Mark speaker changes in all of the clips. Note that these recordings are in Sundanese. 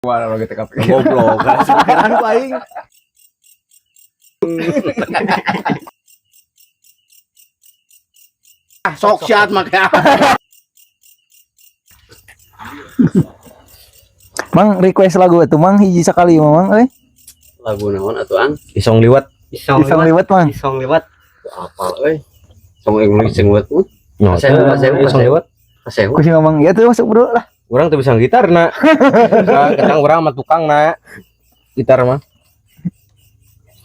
Speaker 1: Wah, lagi TKP.
Speaker 2: Goblok, pikiran ku aing.
Speaker 3: Ah, sok siat make.
Speaker 4: Mang request lagu atuh Mang hiji sakali mah Mang euy.
Speaker 3: Lagu naon atuh ang?
Speaker 2: Isong liwat.
Speaker 5: Isong
Speaker 4: Isong
Speaker 5: liwat.
Speaker 4: liwat Mang.
Speaker 5: Isong liwat.
Speaker 3: Apal euy. Song English sing buat mah.
Speaker 2: Nyoto,
Speaker 3: Kasehu,
Speaker 2: isong liwat.
Speaker 3: Kasehu.
Speaker 4: Ku sih ngomong ya tuh masuk bro lah.
Speaker 2: Urang teu bisa gitar na. Nah, ketang urang mah tukang na. Gitar mah.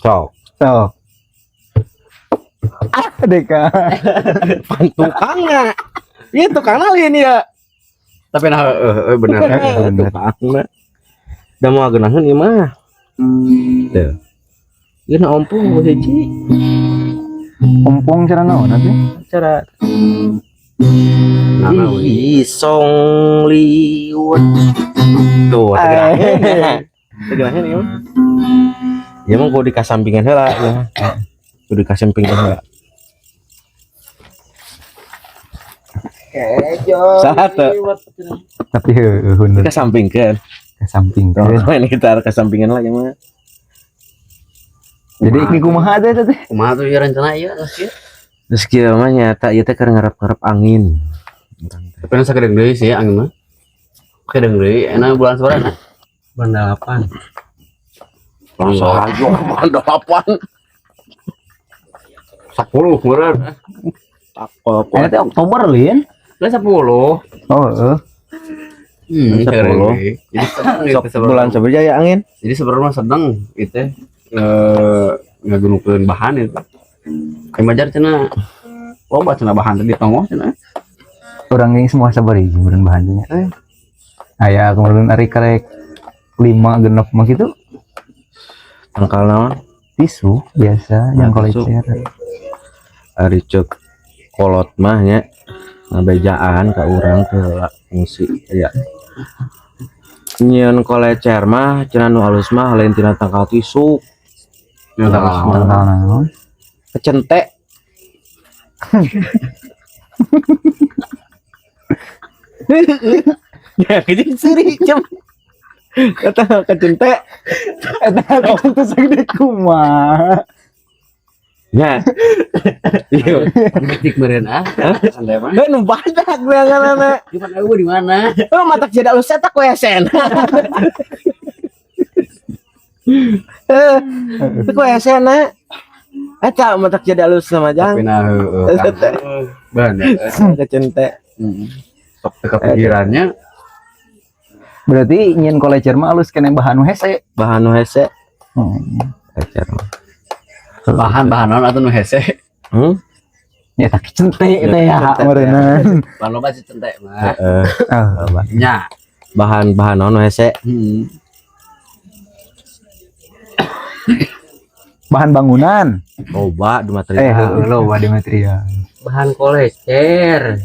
Speaker 2: Sok,
Speaker 4: Sok. Ah, deka.
Speaker 2: pan tukang na. Iya tukang na lain ya.
Speaker 3: Tapi nah heeh bener.
Speaker 4: Bener.
Speaker 2: Tukang na. Da moal geunaheun ieu mah. Tuh. Ieu na ompong hiji
Speaker 4: Ompong cara naon atuh?
Speaker 2: cara
Speaker 3: Nah, nah, we.
Speaker 2: Isong liwat. Tuh,
Speaker 4: Eh.
Speaker 2: tegerahan ieu mah. Ya mah kudu dikasampingan heula ya. Kudu dikasampingan heula. Salah tuh,
Speaker 4: Tapi heueuh bener
Speaker 2: dikasampingkeun.
Speaker 4: ke samping.
Speaker 2: Main gitar kasampingan lah ya mah.
Speaker 4: Jadi ini kumaha teh teh?
Speaker 3: Kumaha tuh ieu rencana ieu geus ieu.
Speaker 2: Terus kieu mah nyata ieu teh keur ngarep-ngarep angin.
Speaker 3: Tapi nu sakedeung deui sih angin mah. Sakedeung deui enak bulan sabaraha?
Speaker 5: Bulan delapan.
Speaker 2: Sahajo bulan delapan.
Speaker 3: 10 meureun.
Speaker 2: Takol
Speaker 4: Ini teh Oktober lin.
Speaker 3: Lah 10.
Speaker 4: Oh, heeh.
Speaker 3: Hmm,
Speaker 2: 10.
Speaker 3: sakedeung deui. Jadi sedang
Speaker 2: Sok
Speaker 3: gitu sebenarnya.
Speaker 2: bulan sabaraha ya angin?
Speaker 3: Jadi sebenarnya mah sedang itu ngagunukeun bahan itu. Kayak majar cenah loba cenah bahan teh ditongoh cenah.
Speaker 4: Orang ini semua sabar hiji meureun bahannya. Eh. Aya kemudian ari karek 5 genep mah kitu
Speaker 2: Tangkal naon?
Speaker 4: tisu biasa yang
Speaker 2: Nah, tisu.
Speaker 4: kolecer.
Speaker 2: Ari ceuk kolot mah nya ngabejaan ka urang teh heula ngisi ya. Nyieun kolecer mah cenah nu alus mah lain tina tangkal tisu,
Speaker 3: Nya tangkal
Speaker 4: Tangkal naon?
Speaker 2: kecente. Ya kecil siri cem. Kata kecente.
Speaker 4: Eta kecente sagede kumaha.
Speaker 2: Ya. Iya.
Speaker 3: Detik meureun ah. Santai mah.
Speaker 2: Eh nu badak beanganana.
Speaker 3: Di mana eueuh di mana?
Speaker 2: Oh matak jadi alus eta ku esen. Eh, itu ku esen na. Eta matak jadi alus sama
Speaker 3: Tapi
Speaker 2: jang.
Speaker 3: nah heueuh kan. Bener.
Speaker 2: Kecente.
Speaker 3: Heeh. Sok teu kepikirannya
Speaker 4: Berarti nyieun kolecer mah alus kene bahan nu hese.
Speaker 2: Bahan nu hese.
Speaker 4: Hmm.
Speaker 2: Kolecer mah.
Speaker 3: bahan-bahan naon atuh nu hese.
Speaker 2: Hmm?
Speaker 4: Ya tak kecente teh ya
Speaker 2: Kecente,
Speaker 4: meureunna.
Speaker 3: Bahan loba sih centek mah.
Speaker 2: Heeh.
Speaker 4: Ah,
Speaker 3: Nya.
Speaker 2: Bahan-bahan naon nu hese?
Speaker 3: Heeh.
Speaker 4: Bahan bangunan.
Speaker 2: Loba di
Speaker 4: Eh,
Speaker 2: material.
Speaker 4: heueuh loba di material.
Speaker 5: Bahan kolecer.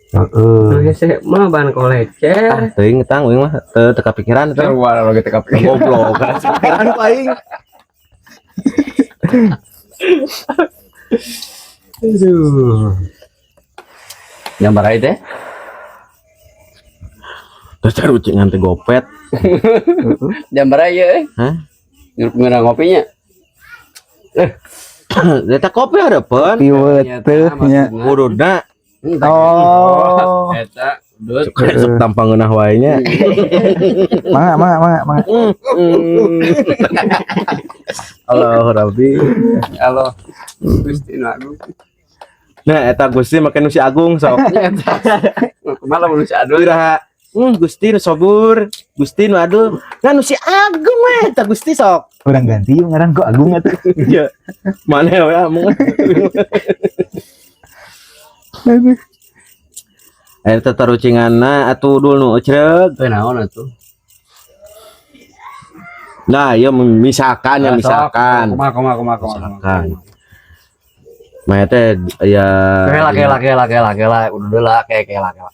Speaker 4: Heeh.
Speaker 5: Nu hese mah bahan kolecer.
Speaker 2: Ah, teuing tang uing mah teu teu kapikiran teh.
Speaker 1: Wah, lagi TKP.
Speaker 2: Goblok, kapikiran ku aing.
Speaker 4: Aduh.
Speaker 3: Jam baraha teh?
Speaker 2: Terus tarucingan teh gopet.
Speaker 3: Jam baraha ieu euy?
Speaker 2: Hah?
Speaker 3: Ngeurang ngopinya.
Speaker 2: Eta kopi hareupeun.
Speaker 4: Piweteuh nya.
Speaker 2: Ududna
Speaker 4: Oh.
Speaker 3: Eta udut.
Speaker 2: sok tampang ngeunah wae nya.
Speaker 4: Mangga mangga mangga mangga.
Speaker 2: Allah Rabbi.
Speaker 3: Allah. Gusti nu agung.
Speaker 2: Nah, eta Gusti make nu si Agung sok.
Speaker 3: Kumaha lamun si Adul?
Speaker 2: Iraha. Gusti nu sobur, Gusti nu adul. Nah, nu si Agung we eta Gusti sok.
Speaker 4: Urang ganti yuk ngaran kok Agung atuh.
Speaker 2: Iya. Mana we amung. Eta tarucinganna atuh dul nu ecreug.
Speaker 3: Teu naon atuh.
Speaker 2: Nah, ieu misalkan ya misalkan.
Speaker 3: Kumaha kumaha kumaha kumaha.
Speaker 2: Misalkan. Mah teh ya
Speaker 3: Kela kela kela kela kela udah lah kayak kela kela.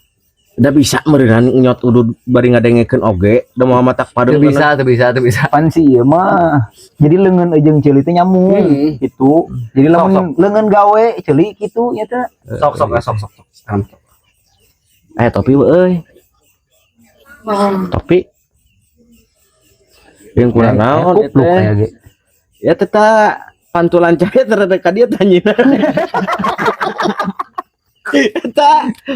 Speaker 2: Da bisa meureunnan nyot udud bari ngadengekeun oge, da moal matak
Speaker 3: Teu
Speaker 2: padeum
Speaker 3: bisa, teu bisa, teu bisa.
Speaker 4: Pan sih ieu mah. Jadi leungeun jeung ceuli teh nyamuk
Speaker 3: Hmm.
Speaker 4: gitu. Jadi lamun leungeun gawe ceuli kitu nya teh.
Speaker 3: Sok sok sok sok sok.
Speaker 2: Eh topi we euy. Topi. Yang kurang naon
Speaker 4: Kupluk
Speaker 2: eta.
Speaker 4: Aya ge.
Speaker 2: Ya tetap pantulan cahaya terhadap ka dia tanyina. Eta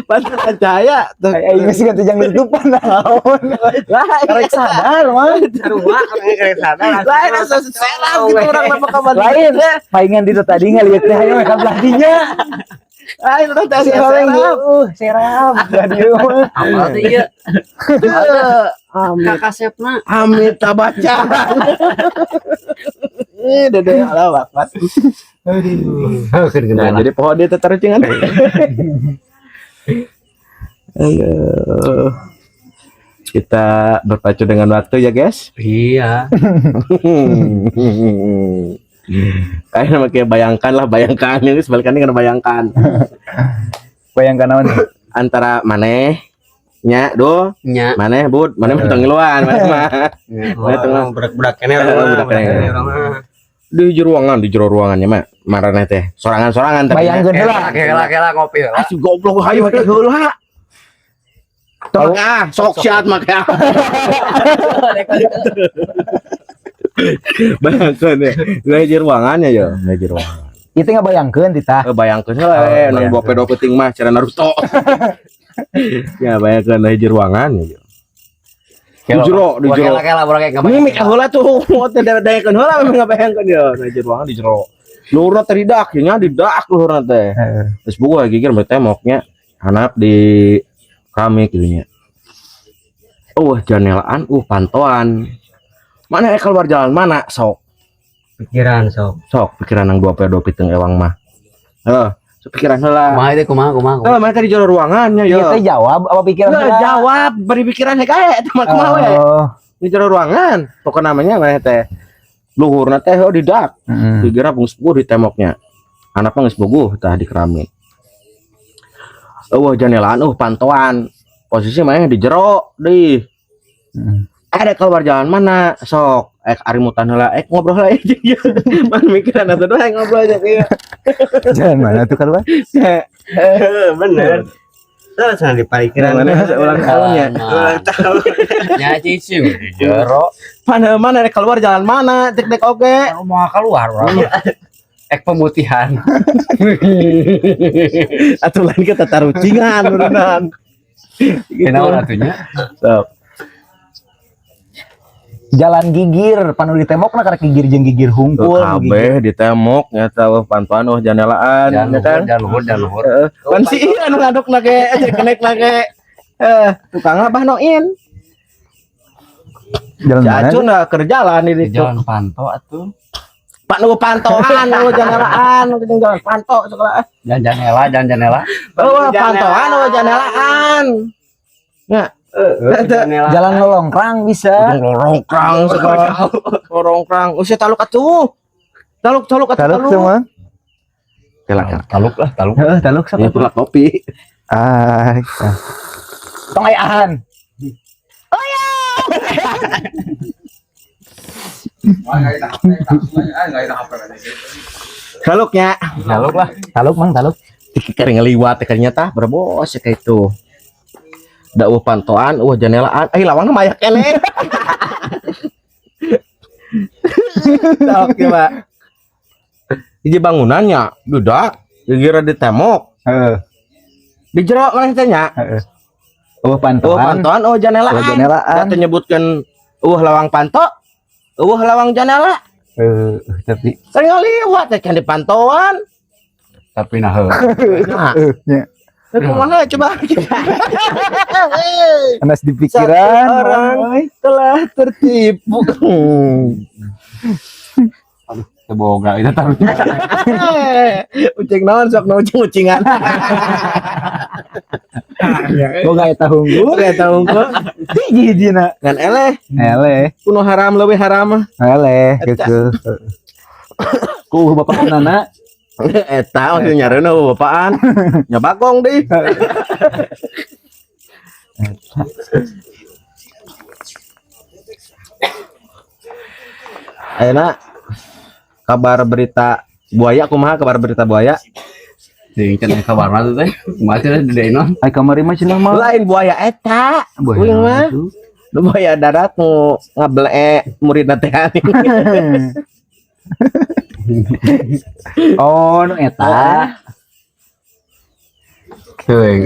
Speaker 2: pantulan cahaya tuh.
Speaker 4: Aing geus ganti jang nutupan naon.
Speaker 2: Lain.
Speaker 4: Karek sadar mah.
Speaker 5: Sarua orang sadar.
Speaker 2: Lain asa seram gitu urang mah kabar.
Speaker 4: Lain. Palingan di tadi ngalieu teh hayo ka belah dinya.
Speaker 2: Lain urang teh asa
Speaker 4: Seram.
Speaker 2: seram.
Speaker 4: Seram. Belah dieu mah.
Speaker 3: Apa teh ieu?
Speaker 2: Amit
Speaker 3: Kakasepna.
Speaker 2: amit tabaca. Eh, dede Allah akbar.
Speaker 3: Aduh.
Speaker 2: Nah, jadi pohon dia tetarucingan. Aduh. Kita berpacu dengan waktu ya, guys.
Speaker 5: Iya.
Speaker 2: Kayaknya kayak bayangkan lah, bayangkan ini sebalikannya kan bayangkan
Speaker 4: Bayangkan naon?
Speaker 2: Antara maneh nya do
Speaker 3: Nya.
Speaker 2: Maneh bud maneh mah tong ngiluan maneh mah. Maneh tong
Speaker 5: Orang budak-budak kene orang mah,
Speaker 2: Budak
Speaker 5: budak
Speaker 2: kene.
Speaker 5: kene orang mah.
Speaker 2: Di jero ruangan, di jero ruangannya mah maraneh teh sorangan-sorangan tapi
Speaker 4: Bayangkeun heula.
Speaker 3: Kela kela ngopi heula.
Speaker 2: Ah, si goblok hayu make heula. Tong ah, sok siat make. Bayangkeun ya. Di jero ruangannya ya, di jero ruangan.
Speaker 4: Itu ngabayangkeun titah.
Speaker 2: Eh, bayangkeun heula
Speaker 4: Oh,
Speaker 2: we, nang
Speaker 4: bayangkeun.
Speaker 2: dua pedo penting mah cara Naruto. Ya bayangkeun di jero ruangan ya. Di jero, di jero.
Speaker 3: Kela kela urang kayak
Speaker 2: Ini mik heula tuh, teh daekeun heula memang ngabayangkeun ya, di jero ruangan di jero. Luhurna teh didak, nya didak luhurna teh.
Speaker 4: Heeh.
Speaker 2: Terus buku gigir mah temboknya hanap di kami gitu nya. Oh, janelaan, pantoan. Mana keluar jalan mana sok?
Speaker 5: Pikiran sok.
Speaker 2: Sok pikiran nang dua pedo pitung ewang mah. Heh, sok pikiran heula.
Speaker 3: Kumaha itu, kumaha kumaha kumaha.
Speaker 2: Heeh, mereka di jero ruangannya
Speaker 4: Ieu
Speaker 2: ya.
Speaker 4: teh jawab apa pikiran
Speaker 2: Heeh,
Speaker 4: heula?
Speaker 2: Jawab, beri pikiran kae eta mah kumaha we.
Speaker 4: Oh.
Speaker 2: Di jero ruangan, pokoknya namanya mana teh. Luhurna teh oh didak.
Speaker 4: Heeh.
Speaker 2: Dikira geus puguh di temboknya. Anaknya geus puguh tah di keramik. Oh, janelaan, oh pantoan. Posisi mana di jero di.
Speaker 4: Heeh.
Speaker 2: Ada keluar jalan mana sok arimutan heula ngobrol heula aja mana mikiran atuh doang ngobrol aja ieu.
Speaker 4: Jalan mana tuh keluar?
Speaker 5: Bener. Terus sana di parkiran.
Speaker 2: Mana ulang tahunnya.
Speaker 5: Ulang tahun.
Speaker 3: Nya cici di jero.
Speaker 2: Mana mana ada keluar jalan mana cek dek oke.
Speaker 3: Mau keluar urang. Ek pemutihan.
Speaker 2: Atuh lain kita tarucingan urunan.
Speaker 3: Kenaon atunya?
Speaker 2: Sok.
Speaker 4: Jalan gigir, panu di tembokna karek gigir jeung gigir hungkul.
Speaker 2: Kabeh di tembok nyata eueuh pantoan eueuh janelaan
Speaker 3: Jalan
Speaker 2: ya kan.
Speaker 3: luhur, jalan luhur, jalan luhur.
Speaker 2: Heeh. Kan si ieu anu ngadukna ge cek kenek na ge. Eh, tukang abah noin.
Speaker 4: Jalan
Speaker 2: Si
Speaker 4: mana?
Speaker 2: Acun lah keur jalan di
Speaker 3: Di
Speaker 2: ditu.
Speaker 3: jalan panto atuh.
Speaker 2: Pak nu pantoan, nu janelaan, nu jalan panto sekolah.
Speaker 3: Jalan janela, jalan janela.
Speaker 2: Oh, pantoan, oh janelaan. Ya,
Speaker 4: Jalan lolongkrang bisa.
Speaker 2: Lorongkrang sekolah. Lorongkrang. Usia taluk atuh. Taluk taluk atuh
Speaker 4: Taluk
Speaker 2: taluk.
Speaker 4: semua.
Speaker 2: Kelak kelak.
Speaker 3: Taluk lah, taluk.
Speaker 4: Heeh, taluk sok.
Speaker 2: Ya pulak kopi.
Speaker 4: Ah. Tong aya ahan.
Speaker 2: Oh ya. Taluknya.
Speaker 3: Taluk lah.
Speaker 4: Taluk mang taluk.
Speaker 2: Kering ngeliwat ternyata berbos ya kayak itu. Da eueuh pantoan, eueuh janelaan. Eh lawangna mah aya keneh. Sok coba. Hiji bangunannya, budak, dikira di tembok,
Speaker 4: Heeh.
Speaker 2: di jero mana teh nya?
Speaker 4: Heeh. Eueuh
Speaker 2: Eueuh
Speaker 4: pantoan.
Speaker 2: pantoan, eueuh janelaan.
Speaker 4: Eueuh janelaan.
Speaker 2: Da teu nyebutkeun eueuh lawang panto, eueuh lawang janela.
Speaker 4: Heeh, tapi
Speaker 2: Sering ngaliwat teh kan di pantoan.
Speaker 3: Tapi nah heuh.
Speaker 2: Nah,
Speaker 4: heuh nya.
Speaker 2: kumaha coba?
Speaker 4: Anas di pikiran.
Speaker 2: Satu orang
Speaker 4: oi.
Speaker 2: telah tertipu.
Speaker 3: Teu boga itu taruhnya.
Speaker 2: Ucing naon sok nu ucing-ucingan.
Speaker 4: Boga eta hungkul.
Speaker 2: Eta hungkul.
Speaker 4: Hiji-hijina.
Speaker 2: Ngan eleh,
Speaker 4: Eleh,
Speaker 2: kuno haram leuwih haram mah.
Speaker 4: eleh gitu. Ku bapak nana.
Speaker 2: Eta masih nyareuna bapaan. Nya bagong deui. Ayeuna kabar berita buaya kumaha, kabar berita buaya?
Speaker 3: Jeung can aya kabarna tuh teh. Kumaha cenah di deui non?
Speaker 4: Ai kamari mah cenah mah.
Speaker 2: Lain buaya eta.
Speaker 4: Buaya
Speaker 2: Uing mah.
Speaker 4: tuh.
Speaker 2: Nu baya darat nu ngabele muridna teh.
Speaker 4: Oh, nu eta.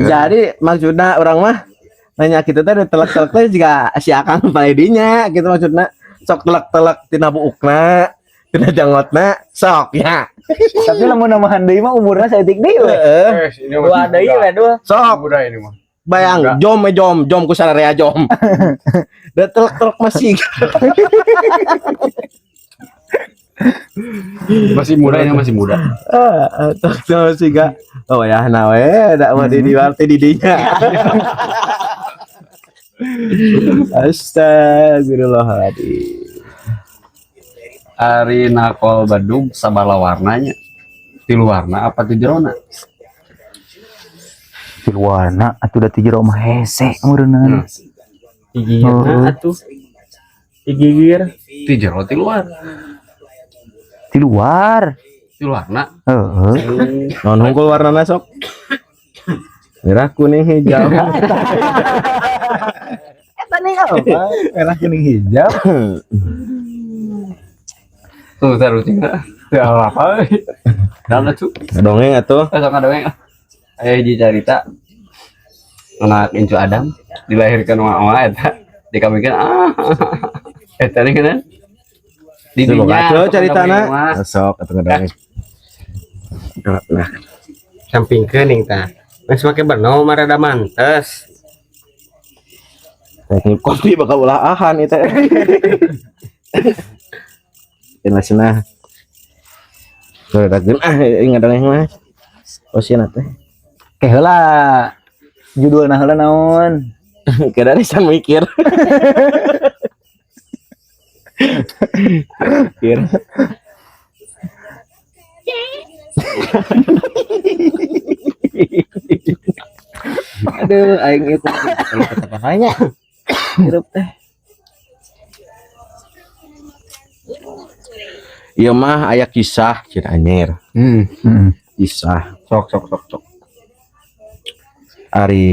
Speaker 2: Jadi maksudna urang mah nanya kitu teh telek-telek teh juga si Akang paledinya gitu maksudna sok telek-telek tina buukna, tina janggotna, sok ya.
Speaker 4: Tapi lamun namahan deui mah umurna saeutik deui we.
Speaker 2: Heeh.
Speaker 1: Ini masih
Speaker 5: Dua deui
Speaker 1: muda.
Speaker 5: We dua.
Speaker 2: Sok
Speaker 1: Muda ini mah.
Speaker 2: Bayang jom we, jom jom ku sararea jom. Da telek-telek masih.
Speaker 3: Masih muda ini, masih muda.
Speaker 2: Eh, telek-telek masih gak. Oh ya, nah we da mah di di di dinya. Astagfirullahaladzim.
Speaker 3: Ari nakol badug sabala warnanya. Tilu warna apa ti jerona?
Speaker 4: Tilu warna atuh da ti jero mah hese meureunna.
Speaker 5: Gigirna atuh. Digigir.
Speaker 3: Ti jero ti luar.
Speaker 4: Ti luar.
Speaker 3: Tilu warna.
Speaker 4: Heeh.
Speaker 2: Non hungkul warnana sok. Merah, kuning, hijau.
Speaker 4: Eta nih apa? Merah, kuning, hijau.
Speaker 3: Tuh taruh tinggal. Ya apa? Dan atuh.
Speaker 2: Dongeng atuh.
Speaker 3: Eh, sok dongeng. Aya hiji carita. Anak incu Adam dilahirkan wa eta dikamikeun ah. Eta nih kan. Di
Speaker 2: Coba
Speaker 3: dinya
Speaker 2: atuh caritana.
Speaker 3: mah.
Speaker 2: Sok atuh ngadongeng. Nah,
Speaker 5: Sampingkeun ning tah. Geus make beno mah rada mantes.
Speaker 2: Teknik kopi bakal ulah ahan itu. Ini cenah. Tuh, ah, ingat dongeng mah. Oh, sieun teh.
Speaker 4: Ke heula. Judulna heula naon?
Speaker 2: Kada bisa mikir. Mikir. Aduh, aing ieu kalau kata nanya. Hirup teh. Ieu mah aya kisah cenah anjir.
Speaker 4: Heeh.
Speaker 2: Kisah
Speaker 3: Sok sok sok sok.
Speaker 2: Ari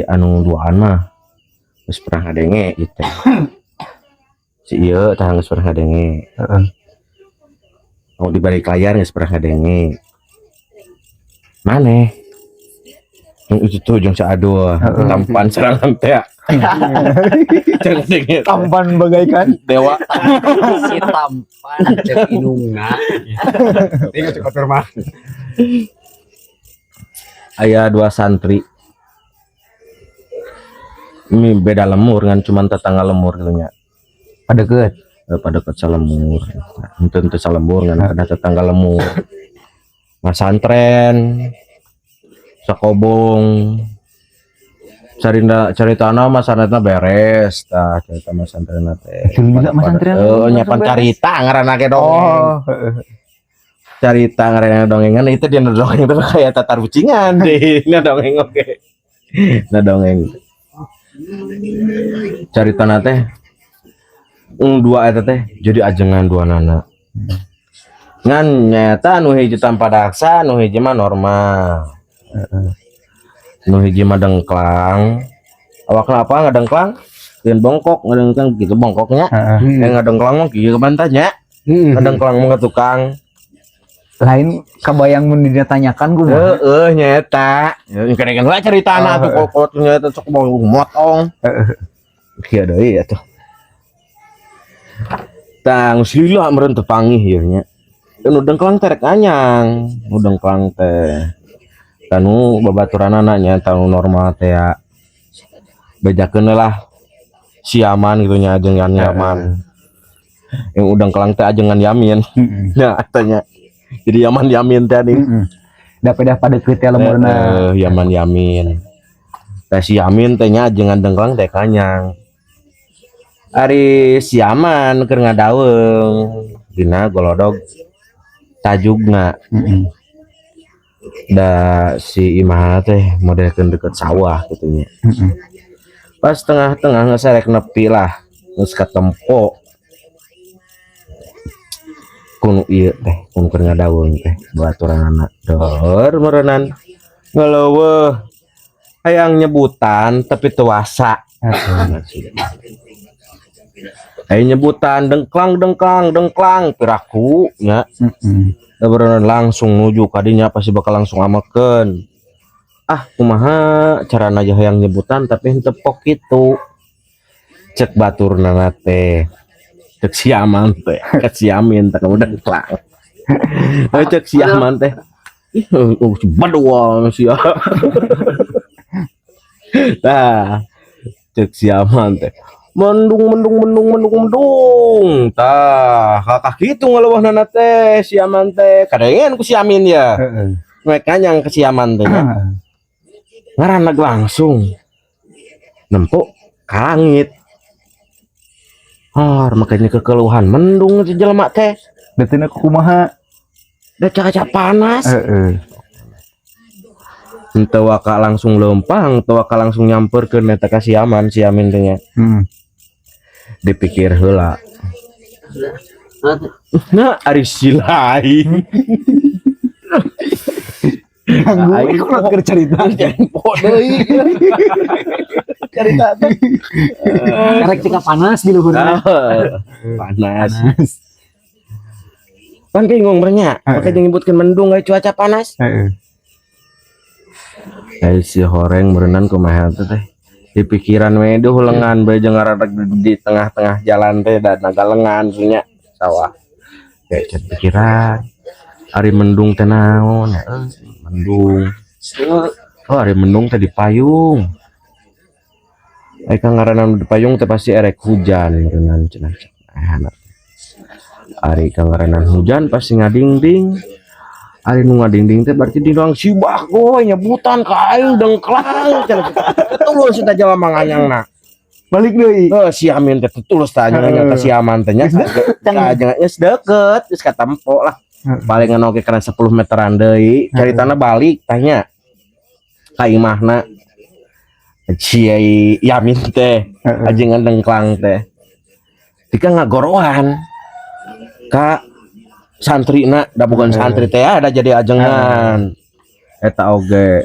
Speaker 2: anu duaan mah geus pernah ngadenge gitu. Si ieu tah geus pernah ngadenge.
Speaker 4: Heeh.
Speaker 2: Oh, di balik layar geus pernah ngadenge. Maneh? Yang itu tuh jeung si Adul, tampan serangan teh. Jangan denge.
Speaker 4: Tampan bagaikan
Speaker 2: Dewa.
Speaker 3: Si tampan cek indungna.
Speaker 1: Ini cukup rumah.
Speaker 2: Aya dua santri. Ini beda lemur kan cuman tetangga lemur gitu nya.
Speaker 4: Padeket.
Speaker 2: Pada ke salemur. Henteu teu salemur ngan ada tetangga lemur. Masantren sakobong caritana mah sanetna beres tah carita masantren teh.
Speaker 4: Lila masantren.
Speaker 2: Heeh, nyapan carita ngaranna ge dongeng.
Speaker 4: Oh, heeh.
Speaker 2: Carita ngaranna dongengan itu dia dongeng itu kayak tatar bucingan deh. Nah dongeng oke. Nah dongeng. Caritana teh dua eta teh jadi ajengan dua nana. Ngan nyata nu hiji tanpa daksa, nu hiji mah normal. Nu hiji mah dengklang. Awakna apa ngadengklang? Lain bongkok, ngadengklang gitu bongkoknya.
Speaker 4: Heeh.
Speaker 2: Yang ngadengklang mah kieu bantahnya. Ngadengklang mah ke tukang.
Speaker 4: Lain kabayang mun ditanyakan kumaha.
Speaker 2: Heeh, nyata. Ya kadang-kadang lah caritana atuh kolot nyata sok mau motong. Kieu deui atuh. Tah geus lila meureun teu panggih ieu nya. Nu dengklang teh rek anyang, nu dengklang teh. Tanu babaturanana nya tanu normal teh ya. Bejakeun lah siaman gitu nya ajengan Yaman. Yang udang kelang teh ajengan Yamin.
Speaker 4: Heeh.
Speaker 2: Nya tanya. Jadi Yaman Yamin teh nih.
Speaker 4: Heeh. Da pedah padeket teh lemurna.
Speaker 2: Yaman Yamin. Teh si Yamin teh nya ajengan dengklang teh kanyang. Ari si Yaman keur ngadaweung dina golodog tajugna.
Speaker 4: Heeh.
Speaker 2: Da si Imah teh modelkeun deket sawah gitu nya.
Speaker 4: Heeh.
Speaker 2: Pas tengah-tengah geus arek nepi lah, geus katempo. Kunu ieu teh, kunu keur ngadaweung teh baturanana. Dor meureunnan ngeleuweuh hayang nyebutan tapi teu wasa.
Speaker 4: Heeh.
Speaker 2: Aya nyebutan dengklang dengklang dengklang piraku nya. Da beneran langsung nuju kadinya pasti bakal langsung amekeun. Ah, kumaha carana aja hayang nyebutan tapi henteu pok kitu. Cek baturna teh. Cek si Aman teh, cek si Amin teh kamu dengklang. Eh, cek si Aman teh. Ih, oh, si badua si. Tah, cek si Aman teh. Mendung mendung mendung mendung mendung. Tah, kakak kitu ngaleuwahna teh si Aman teh. Kadengen ku si Amin ya. Mereka yang ke si Aman teh nya. Ngaranag langsung. Nempuk ka langit. Ah, makanya kekeluhan mendung si jelema teh.
Speaker 4: Berarti kumaha?
Speaker 2: Da caca panas. Henteu waka langsung leumpang, henteu waka langsung nyamperkeun eta ka si Aman, si Amin teh nya. Dipikir heula. Nah, ari si lain.
Speaker 1: Ganggu
Speaker 2: Aing
Speaker 1: ieu keur cerita.
Speaker 2: Jempol deui. Cerita teh.
Speaker 1: Karek cika panas di luhurna.
Speaker 2: Panas. Pan bingung bernya, makanya nyebutkeun mendung aya cuaca panas. Eh, si horeng meureunan kumaha teh teh. Di pikiran we duh lengan bae jeung ngaradeg di tengah-tengah jalan teh da naga lengan nya sawah. Kayak cat pikiran. Ari mendung teh naon ya, euy, mendung. Oh, ari mendung teh di payung. Ai kang ngaranna di payung teh pasti erek hujan meureunan cenah. Ah, ari kang ngaranna hujan pasti ngadingding. Ari nu ngadingding teh berarti di ruang si Bagoy nyebutan ka aing dengklang cenah. Ketulus eta jelema nganyangna.
Speaker 4: Balik deui.
Speaker 2: Oh, si Amin teh tulus tah nya ka si Aman teh nya. Ka geus deket, geus katempo lah. Paling oge kana 10 meteran deui, caritana balik tanya. Ka imahna. Si Yamin teh ajengan dengklang teh. Tika ngagoroan ka santrina, da bukan santri teh ada jadi ajengan. Eta oge.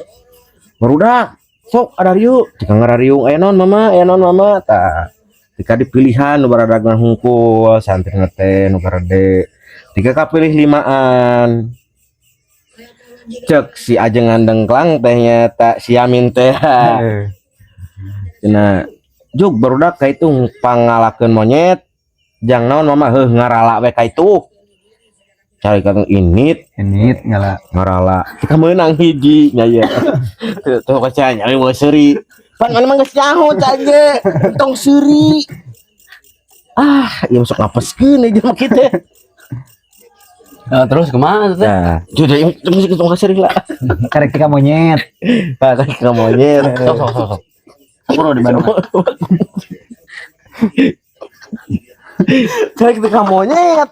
Speaker 2: Barudak, sok ada riuk, tika ngarariung aya naon mama, aya naon mama tah. Tika dipilihan nu baradagna hungkul, santrina teh nu garede. Tika kapilih limaan. Cek si ajengan dengklang teh nya ta si Yamin teh. Cenah juk barudak ka itu pangalakeun monyet. Jang naon mama, heuh ngarala we ka itu. Cari kan init.
Speaker 4: Init ngala.
Speaker 2: Ngarala. Kita menang hiji nya ye. Tuh kaca nyari mau seuri. Pan mana mah geus nyaho tah ge. Tong seuri. Ah, ieu masuk ngapeskeun ieu jelema kitu.
Speaker 3: Nah, terus kemana teh?
Speaker 2: Nah, sudah terus tong seuri lah.
Speaker 4: Karek tika monyet.
Speaker 2: Pak ka monyet.
Speaker 3: Sok sok sok sok. Aku di Bandung.
Speaker 2: Cari kita monyet.